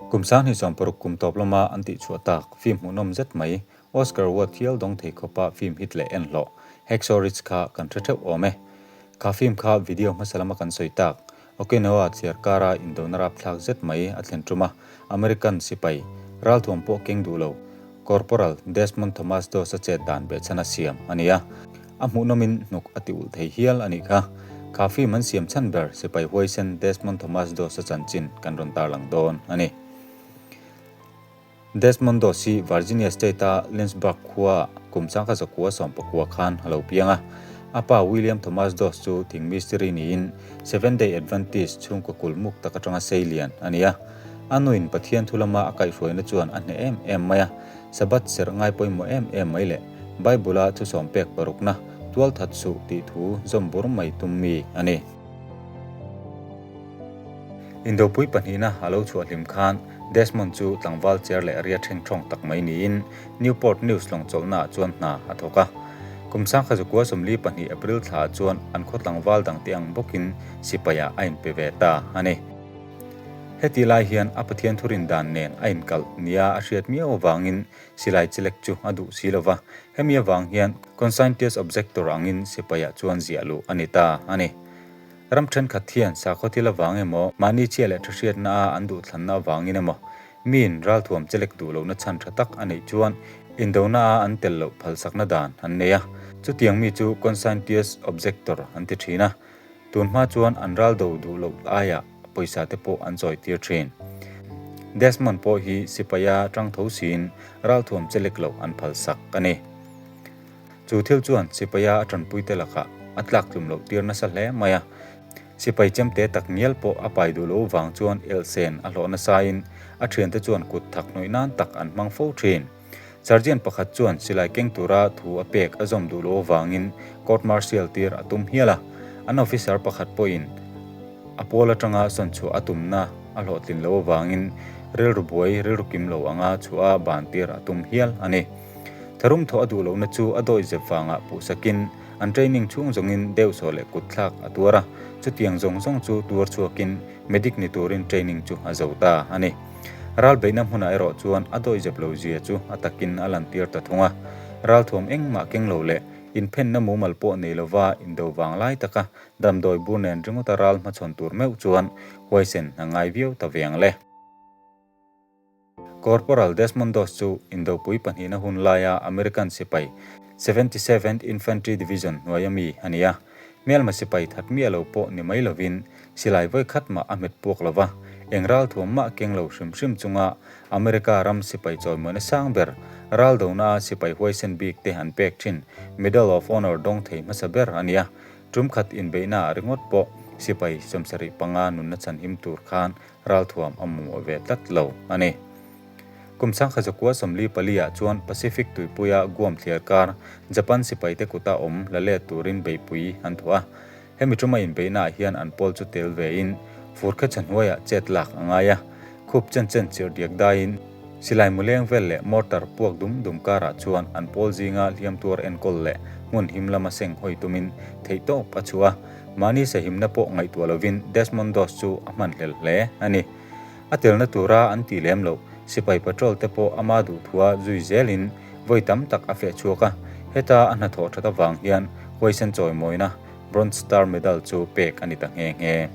Kum 2016 kum tawp lama an tihchhuah tak film hmuhnawm zet mai, Oscar Award hial dawng thei khawpa film hit leh en hlawh, Hacksaw Ridge kha kan hre theuh awm e. Kha film kha video hmasa lama kan sawi tak, Okinawa thliar kara indona rapthlak zet mai a thlen tum a, American sipai, ralthuam pawh keng duh lo, Corporal Desmond Thomas Doss-a chet dan behchhan a siam a ni a. A hmuhnawmin hnuk a ti ulh thei hial a nih kha. Kha film an siam chhan ber sipai huaisen Desmond Thomas Doss-a chanchin kan rawn tarlang dawn a ni. Desmond Doss hi Virginia State-a Lynchburg khua kum 1919 khan a lo piang a. A pa William Thomas Doss chu thing mistiri niin Seventh Day Adventist chhungkaw kulmuk tak atanga sei lian a ni a. A nuin Pathian thu lama a kaihhruaina chuan a hneh em em mai a, Sabbath serh ngai pawimawh em em mai leh Bible-a thusawm pek parukna tualthat suh tih thu zawm bur mai tum mi a ni. Indopui pahnihna a lo chhuah hlim khan Desmond chu tlangval chair leh ria ṭhengṭhawng tak mai niin Newport News lawng chawlhnaah chuan hna a thawk a. Kum 1942 April thlaah chuan an khaw tlangval dangte ang bawkin sipaiah a inpe ve ta a ni. Heti lai hian a Pathian thurin dan nen a inkalh nia a hriat miau avangin silai chelek chu a duh si lova, hemi avang hian Conscientious Objector angin sipaiah chuan ziah luh a ni ta a ni. Ram thenkhat hian sakhaw thil avang emaw, mahni chhia leh tha hriatna a an duhthlanna avangin emaw, miin ralthuam chelek duh lohna chhan tha tak a neih chuan indona a an tel loh phalsakna dan an nei a. Chutiang mi chu conscientious objector an ti thin a. Tun hma chuan an ral do duh loh aiah pawisa te pawh an chawi tir thin. Desmond pawh hi sipaia tang tho siin ralthuam chelek loh an phalsak a ni. Chu thil chuan sipaia a tanpuite lakah a tlak tlum loh tir nasa hle mai a. Sipai chemte tak ngial pawh a pai duh loh vang chuan elhsen a hlawh nasain a thiante chuan kut thak hnawih nan tak an hmang fo thin. Sergeant pakhat chuan silai keng tura thu a pek a zawm duh loh avangin court martial tir a tum hial a. An officer pakhat pawhin a pawl atanga sawnchhuah a tumna a hlawhtlin loh avangin rilru buai rilru kim lo anga chhuah a ban tir a tum hial a ni. Tharum thawh a duh lohna chu a dawi zep vangah puhsakin an training chhung zawngin deuhsawh leh kutthlak a tuar a, chutiang zawng zawng chu tuar chhuakin medic ni turin training chu a zo ta a ni. Ral beihna hmunah erawh chuan a dawi zep lo zia chu a takin a lantir ta thung a, ralthuam engmah keng lo leh inphenna mumal pawh nei lova indo vang lai taka damdawi bur nen ringawta ral hmachhawn tur meuh chuan huaisen a ngai viau ta ve ang le. Corporal Desmond Doss chu Indopui pahnihna hun laia American sipai 77th Infantry Division hnuaia mi a ni a. Hmelma sipai that miah lo pawh ni mai lovin silai vawi khat mah a hmet puak lo va, eng ralthuam mah keng lo hrim hrim chunga America ram sipai chawimawina sang ber raldona sipai huaisen bik te an pek thin Medal of Honor dawng thei hmasa ber a ni a. Tum khat inbeihnaah ringawt pawh sipai 75 nunna chhanhim tur khan Ralthuam a mamawh ve tlat lo a ni. Kum 1944 ah chuan Pacific tuipuia Guam thliar kar Japan sipaite kuta awm la let turin beihpui an thawh a. Hemi tuma inbeihnaah hian an pawl chu tel vein furkhecha hnuaiah chet lak a ngai a. Khup chen chen chirh diak daiin silai muleng vel leh mortar puak dum dum karah chuan an pawl zinga hliam tuar enkawl leh hmun him lama seng hawi tumin theihtawp a chhuah a. Mahni sahimna pawh ngaihtuah lovin Desmond Doss chu a hmanhlel hle a ni. A telna tura an tih lem loh sipai patrol te pawh ama duhthua zui zelin vawi tam tak a feh chhuak a, heta a hnathawh that avang hian huaisen chawimawina Bronze Star Medal chu pek a ni ta nghe nghe.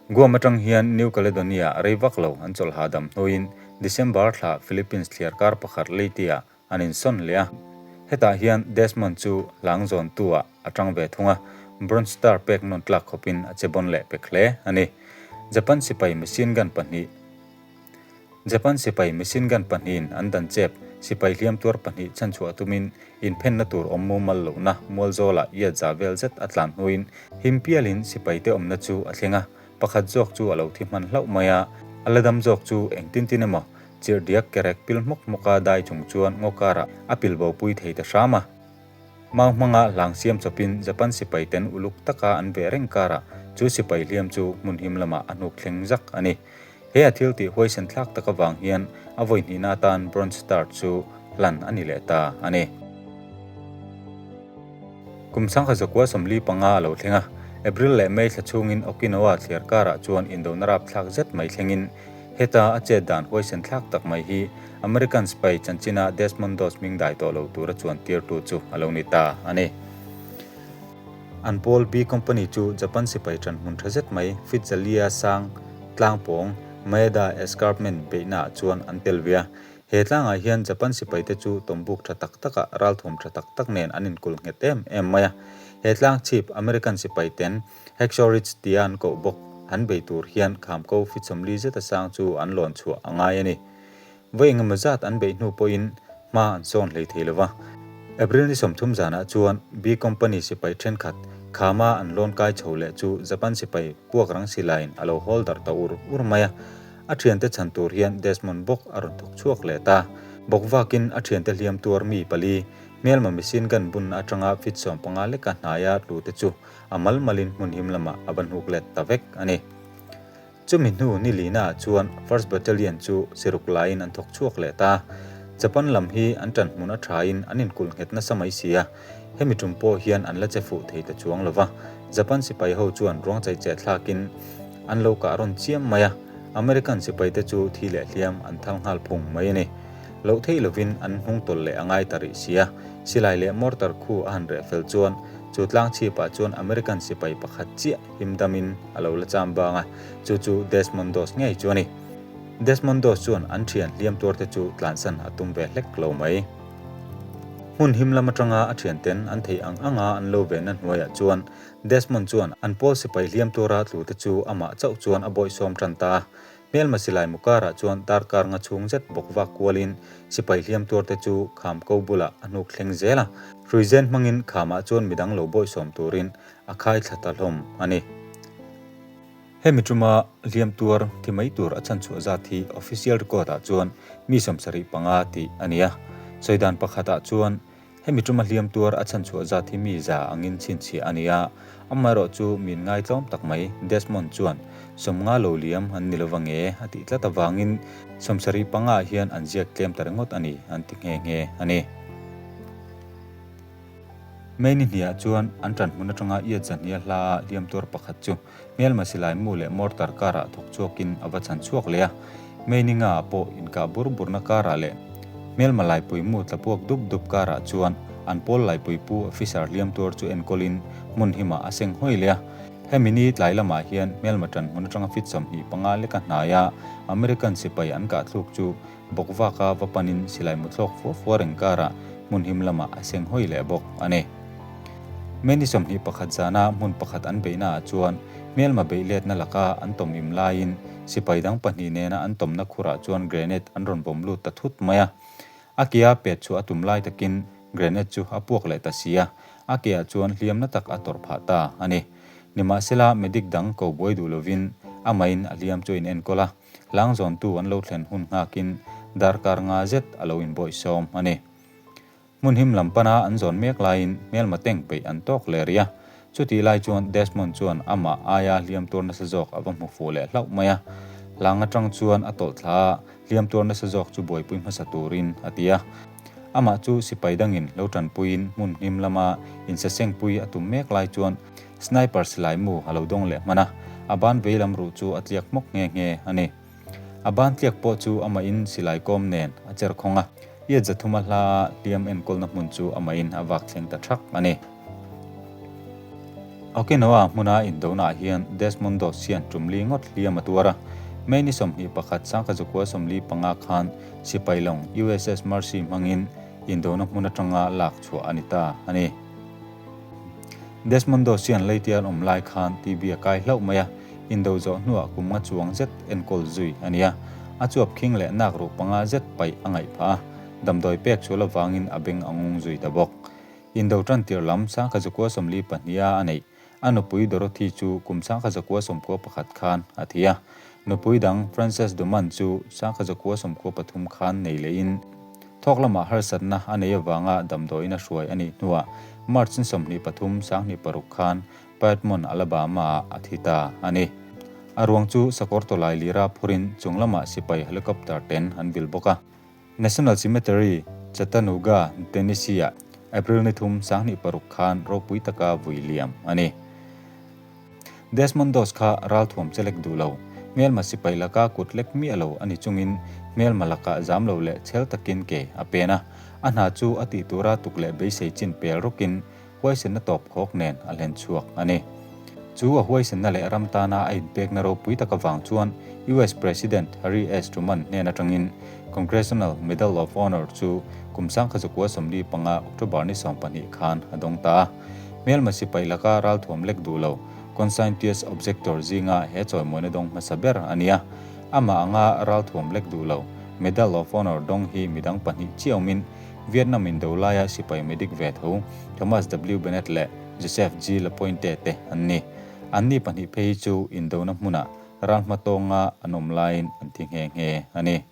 Guam atang hian New Caledonia rei vak lo an chawlh hahdam hnuin December thla Philippines thliar kar pakhat Leyte-ah An insawn leh a. Hetah hian Desmond chu hlang zawntu-ah a tang ve thung a, Bronze Star pek nawn tlak khawpin a che bawn leh pek hle a ni. Japan sipai machine gun pahnih Japan sipai machine gun pahnihin an dan chep sipai hliam tuar pahnih chhanchhuah tumin inphenna tur awm mumal lohna mualzawlah iat za vel zet a tlan hnuin him pialin sipaite awmna chu a thleng a, pakhat zawk chu a lo thi hman hlauh mai a, a la dam zawk chu engtin tin emaw Chirh diak kerek pil hmawk hmawka dai chung chuan ngaw karah a pil bo pui thei ta hram a. Mau hmanga hlang siam chawpin Japan sipai ten uluk taka an veh reng karah chu sipai hliam chu hmun him lamah a hnuk thleng zak a ni. He a thil tih huaisen thlak tak avang hian a vawi hnihna atan Bronze Star chu hlan a ni leh ta a ni. Kum 1945 a lo thleng a. April leh May thla chhungin Okinawa thliar karah chuan indona rapthlak zet mai thlengin heta a chet dan huaisen thlak tak mai hi American sipai chanchina Desmond Doss hming dai tawh lo tura chuan tirtu chu a lo ni ta a ni. An pawl B Company chu Japan sipai ṭan hmun ṭha zet mai Fitzalia sang tlangpawng Maeda Escarpment beihnaah chuan an tel ve a. He tlangah hian Japan sipaite chu tawmbuk ṭha tak takah ralthawm ṭha tak tak nen an inkul nghet em em mai a. He tlang chhip American sipaiten Hacksaw Ridge tia an koh bawk an bei tur hian khamko fitsawmli zeta sang chu an lawn chhuah a ngai a ni. Vawi engemaw zat an beih hnu pawhin hma an sawn hlei thei lo va. April ni 30 zanah chuan B Company sipai thenkhat khama an lawn kai chho leh chu Japan sipai puak rang silaiin a lo hawl darh ta ur ur mai a. A thiante chhan tur hian Desmond bawk a rawn thawk chhuak leh ta. Bawk vakin a thiante hliam tuar mi pali, hmelma machine gun bunna atanga feet 15 leka hnaia tlute chu a mal malin hmun him lamah a va hnuk let ta vek a ni. Chumi hnu ni lina ah chuan First Battalion chu siruk laiin an thawk chhuak leh ta. Japan lam hi an ṭan hmun a ṭhain an inkulh nghet nasa mai si a, hemi ṭum pawh hian an la che fuh thei ta chuang lo va. Japan sipai ho chuan ruang chaih cheh thlakin an lo kah rawn chiam mai a, American sipaite chu thi leh hliam an thal nghal phung mai a ni. Loh theih lovin an hnung tawlh leh a ngai ta rih si a, silai leh mortar khu a han reh fel chuan chu tlang chhipah chuan American sipai pakhat chiah him damin a lo la cham bang a, chu chu Desmond Doss ngei chu a ni. Desmond Doss chuan an thian hliam tuarte chu tlansan a tum ve hlek lo mai. Hmun him lam atanga a thianten an theih ang anga an lo venna hnuaiah chuan Desmond chuan an pawl sipai hliam tura tlute chu amah chauh chuan a bawihsawm tan ta a. Hmelma silai mu karah chuan darkar nga chhung zet bawk vak kualin sipai hliam tuarte chu kham ko bulah a hnuk thleng zel a. Hruizen hmangin khamah chuan midang lo bawihsawm turin a khai thla ta hlawm a ni. Hemi tuma hliam tuar thi mai tur a chhanchhuah zat hi official record ah chuan mi 75 tih a ni a. Sawi dan pakhat ah chuan hemi tuma hliam tuar a chhanchhuah zat hi mi za angin chhinchhiah a ni a. Amaherawh chu min ngaitlawm tak mai Desmond chuan 50 lo liam an ni lova nge a tih tlat avangin 75 ah hian an ziak tlem ta ringawt a ni an ti nghe nghe a ni. May ni hniah chuan an ṭan hmun aṭanga iat zahnia hla a hliam tuar pakhat chu hmelma silai mu leh mortar karah thawk chhuakin a va chhan chhuak leh a. May ni ngaah pawh inkah bur burna karah leh hmelma laipui mu tla puak dup dup karah chuan an pawl laipui pu officer hliam tuar chu enkawlin hmun himah a seng hawi leh a. Hemi ni tlai lamah hian hmelma ṭan hmun aṭanga feet 25 leka hnaia American sipai an kah thluk chu Bawkvaka va panin silai mu thlawk fua fua reng karah hmun him lamah a seng hawi leh bawk a ni. May ni 21 zana hmun pakhat an beihnaah chuan hmelma beih letna laka an tawm im laiin sipai dang pahnih nena an tawmna khurah chuan grenade an rawn vawm lut ta thut mai a. A kea pet chhuah a tum lai takin grenade chu a puak leh ta si a, a keah chuan hliamna tak a tawrh phah ta a ni. Nimahsela medic dang ko buai duh lovin amahin a hliam chu a inenkawl a. Hlang zawntu an lo thlen hun nghakin darkar nga zet a lo inbawihsawm a ni. Hmun him lam pana an zawn mek laiin hmelma tank beih an tawk leh rih a. Chutih lai chuan Desmond chuan amah aia hliam tuar nasa zawk a va hmu fuh leh hlauh mai a. Hlang atang chuan a tawlh thla a, hliam tuar nasa zawk chu buaipui hmasa turin a ti a. Amah chu sipai dangin lo tanpuiin hmun hnim lama insasengpui a tum mek lai chuan Sniper silai mu a lo dawng leh hman a, a ban veilam ruh chu a tliak hmawk nghe nghe a ni. A ban tliak pawh chu amahin silai kawm nen a cher khawng a, iat zathuma hla a hliam enkawlna hmun chu amahin a vak thleng ta thak a ni. Okinawa hmuna indonaah hian Desmond Doss hian tumli ngawt hliam a tuar a, May ni 21 1945 khan sipai lawng USS Mercy hmangin indona hmun atanga lak chhuah a ni ta a ni. Desmond Doss hian Leitian awm lai khan TB a kai hlauh mai a, indo zawh hnuah kum nga chuang zet enkawl zui a ni a. A chuap khing leh nak ruh panga zet paih a ngaih phah a, damdawi pek sual avangin a beng a ngung zui ta bawk. Indo tan tir lam 1942 a a neih. A nupui Dorothy chu kum 1991 khan a thi a. Nupui dang Frances Duman chu 1993 khan nei lehin thawk lamah harsatna a nei avanga damdawiin a hruai a nih hnuah March ni 23, 2006 khan Piedmont, Alabama-ah a thi ta a ni. A ruang chu sakawr tawlai lira phurin chung lamah sipai helicopter ten an vil bawk a. National Cemetery, Chattanooga, Tennessee-ah April ni thum 2006 khan ropui taka vui liam a ni. Desmond Doss kha ralthuam che lek duh lo, hmelma sipai laka kut lek miah lo a ni chungin hmelma lakah zam lo leh chhel takin ke a pen a. A hna chu a tih tura tuk leh beisei chin pel rawkin huaisenna tawp khawk nen a hlen chhuak a ni. Chu a huaisenna leh ram tana a inpekna ropui tak avang chuan US President Harry S. Truman hnen atangin Congressional Medal of Honor chu kum 1945 October ni 12 khan a dawng ta a. Hmelma sipai laka ralthuam lek duh lo Conscientious Objector zinga he chawimawina dawng hmasa ber a ni a. Amah anga ralthuam lek duh lo Medal of Honor dawng hi midang pahnih chiah awmin Vietnam indo laia sipai medic ve tho Thomas W. Bennett leh Joseph G. Lapointe te an ni. Anni pahnih phei hi chu indona hmunah ral hmatawnga an awm laiin an thi nghe nghe a ni.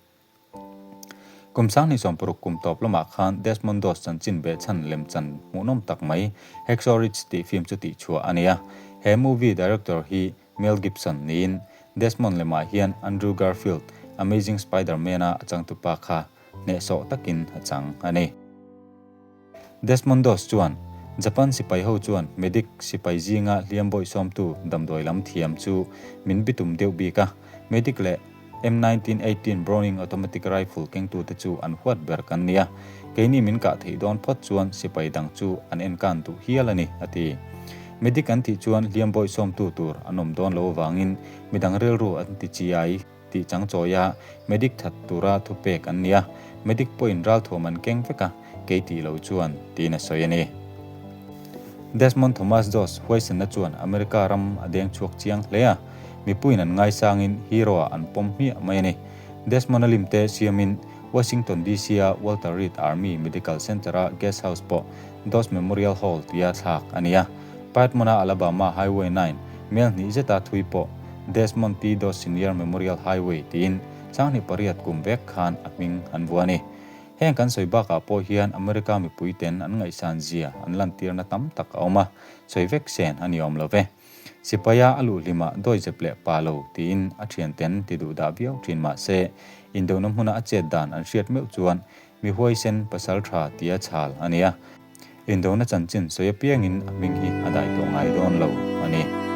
Kum 2016 kum tawp lamah khan Desmond Doss chanchin behchhan lemchan hmuhnawm tak mai Hacksaw Ridge tih film chu tihchhuah a ni a. He movie director hi Mel Gibson niin Desmond lemah hian Andrew Garfield, Amazing Spider-Man-a a changtupa kha hnehsawh takin a chang a ni. Desmond Doss chuan, Japan sipai ho chuan medic sipai zinga hliam bawihsawmtu damdawi lam thiam chu min bitum deuh bik a, medic leh M1918 Browning automatic rifle kengtute chu an huat ber kan nia, keini min kah theih dawn phawt chuan sipai dang chu an enkan duh hial a ni, a ti. Medic an tih chuan hliam bawihsawmtu tur an awm dawn lo avangin midang rilru an ti chiai. Tih chang chawia medic that tura thupek an nia, medic pawhin ralthuam an keng vek a, kei tih lo chuan, tiin a sawi a ni. Desmond Thomas Doss huaisenna chuan America ram a deng chhuak chiang hle a, mipuiin an ngaisangin hero-ah an pawm hmiah mai a ni. Desmond-a limte siamin Washington DC-a Walter Reed Army Medical Center-a guest house pawh Doss Memorial Hall tia thlak a ni a. Piedmont-a Alabama Highway 9 mel hnih zeta thui pawh Desmond T. Doss Senior Memorial Highway tiin 2008 kum vek khan a hming an vuah a ni. Heng kan sawi bakah pawh hian America mipuiten an ngaihsan zia an lantirna tam tak a awm a, sawi vek sen a ni awm lo ve. Sipaia a luh hlimah dawi zep leh pa lo tiin a thianten ti duh dah viau thin mah se, indona hmuna a chet dan an hriat meuh chuan mi huaisen pasal tha tia chhal a ni a. Indona chanchin sawi apiangin a hming hi a dai tawh ngai dawn lo a ni.